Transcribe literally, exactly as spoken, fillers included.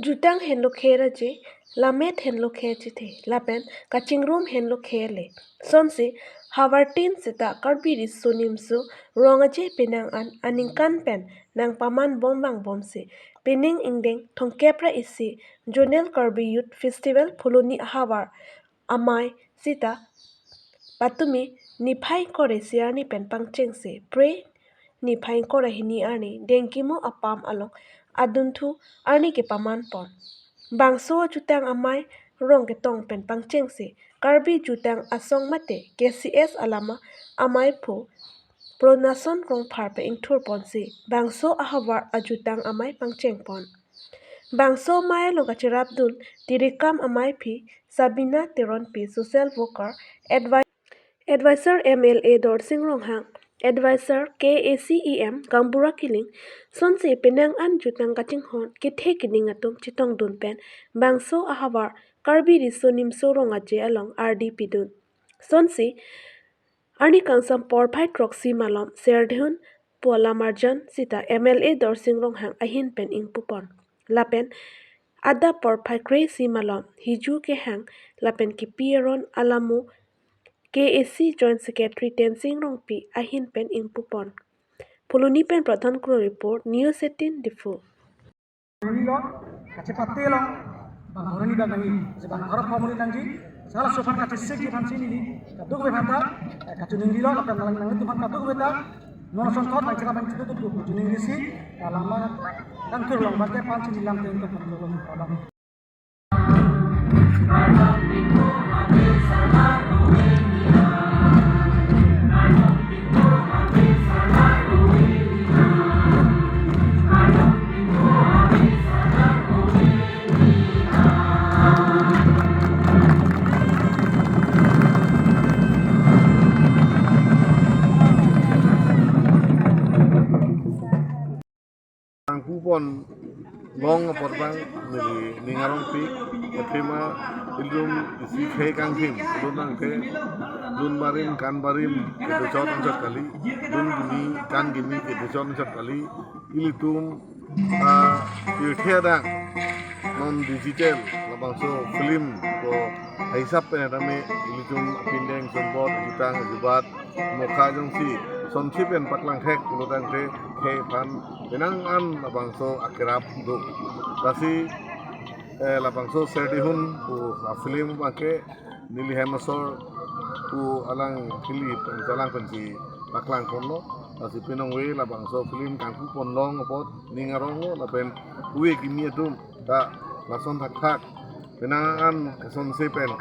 Jutang henlo kher aje, lammet henlo kher chethe, lapen kachingrum henlo kher le. Sonsi havartin seta Karbi Riso Nimso Rong Aje penang an aningkan pen nangpaman bom vangbomsi, pining ingdeng thomkep ra isi Zonal Karbi Youth Festival Phuloni ahavar amei seta patumi niphai ingkoi ra isi arni pen pangchengsi, Phre niphai ingkoi ra hini arni Dengkimo apam along adunthu arni kepaman pon. Bangso ajutang amei rong ketong pen pangchengsi, Karbi Jutang Asong mate K C S alama ameiphu Pronason Rongphar pen ingthur ponsi, bangso ahavar ajutang amei pangcheng pon. Bangso amei along kacherapdun tirikam ameiphi Sabina Teronpi, social worker, advi-, advisor M L A Dorsing Ronghang, advisor K A C E M Gaonbura Killing, sonsi penang an jutang kachinghon kethe kening atum chetongdun pen bangso ahavar Karbi Riso Nimso Rong Aje along ardi pidun. Sonsi arni kangsam porphai throksi malom Serdihun pu alamarjan seta M L A Dorsing Ronghang ahin pen ingpu pon. Lapen adap porphai kre-isi malom Hiju Kehang lapen Kipi Aron alamo K A C Joint Secretary Tensing Rongpi ahin pen ingpu pon. Phuloni pen Pradhan Kro report, News eighteen Diphu. Nilo, kachepate lo, bang horani bang nangji, je bang horok pamuri nangji, sala sopan kachesik ji phan sini di, kaduk be phanta, eh, kachiningri lo, lapen nang nang itu phan kaduk be ta, non son thot nang chira bang chitu tu kachiningri si, kalama, nang tur long bang ke phan sini lam ten tu phan lo lo, bang. Nangkupon long apot bang neli ning arongpik, ephima ilitum isi khei kangthim lun nangke, lun barim kan barim kedochot anchot kali, lun gimi kan gimi kedochot anchot kali, ilitum, ah, pirthe adang non digital labangso film ko hisap pen tame ilitum apindeng sombot jutang jubat mokha jongsi sonsi pen paklang thek pulotangte khei aphan penang an labangso akerap do. Lasi, eh, labangso Serdihun pu a-film abangke neli hem asor pu alang phili pen chalang pensi paklang ponlo. Lasi pinong ave labangso film kangkupon long apot ning aronglo lapen ave kimi atum ta lason thakthak penang an kasonsi pen